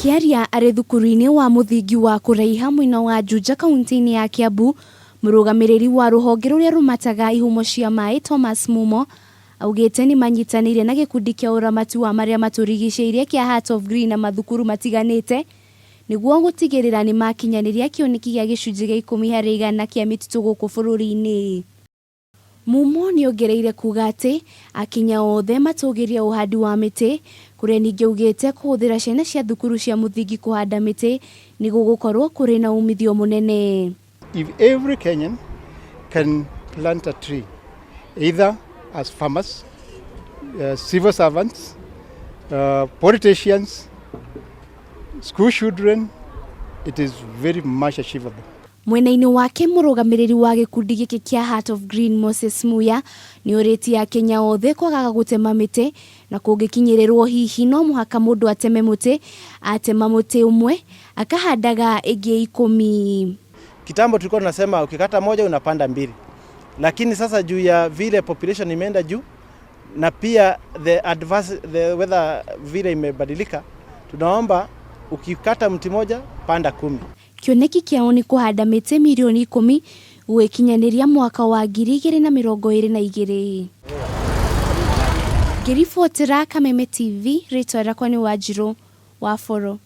Akĩaria arĩ thukuru-inĩ wa mũthingi wa Kũraiha mwena wa Juja kaunti-inĩ ya Kiambu, mũrũgamĩrĩri wa rũhonge rũrĩa rũmataga ihumo cia maĩ Thomas Mumo augĩte nĩmanyitanĩire na gĩkundi kĩa ũramati wa marĩa matũrigicĩirie kĩa Heart of Green na mathukuru matiganĩte nĩguo gũtigĩrĩra nĩmakinyanĩria kĩoneki gĩa gĩcunjĩ gĩa 10% kĩa mĩtitũ gũkũ bũrũri-inĩ. Mumo nĩongereire kuga atĩ Akenya othe matũgĩrie ũhandi wa mĩtĩ, kũrĩa ningĩ augĩte kũhũthĩra ciana cia thukuru cia mũthingi kũhanda mĩtĩ nĩgũgũkorwo kũrĩ na umithio mũnene. If every Kenyan can plant a tree, either as farmers, civil servants, politicians, school children, it is very much achievable. Mwena-inĩ wake mũrũgamĩrĩri wa gĩkundi gĩkĩ kĩa Heart of Green Moses Muya nĩorĩtie Akenya othe kwagaga gũtema mĩtĩ na kũngĩkinyĩrĩrwo hihi no mũhaka mũndũ ateme mũtĩ, atema mũtĩ ũmwe akahandaga ĩngĩ ikũmi. Kitambo tulikuwa tunasema ukikata moja unapanda mbili, lakini sasa juu ya vile population imeenda juu na pia the adverse, the weather vile imebadilika, tunaomba ukikata mti moja panda 10. Kĩoneki kĩao nĩ kũhanda mĩtĩ mirioni 10 gũgĩkinyanĩria mwaka wa 2022. Ngĩribotera Kameme TV, rĩtwa rĩakwa nĩ Wanjirũ wa Boro.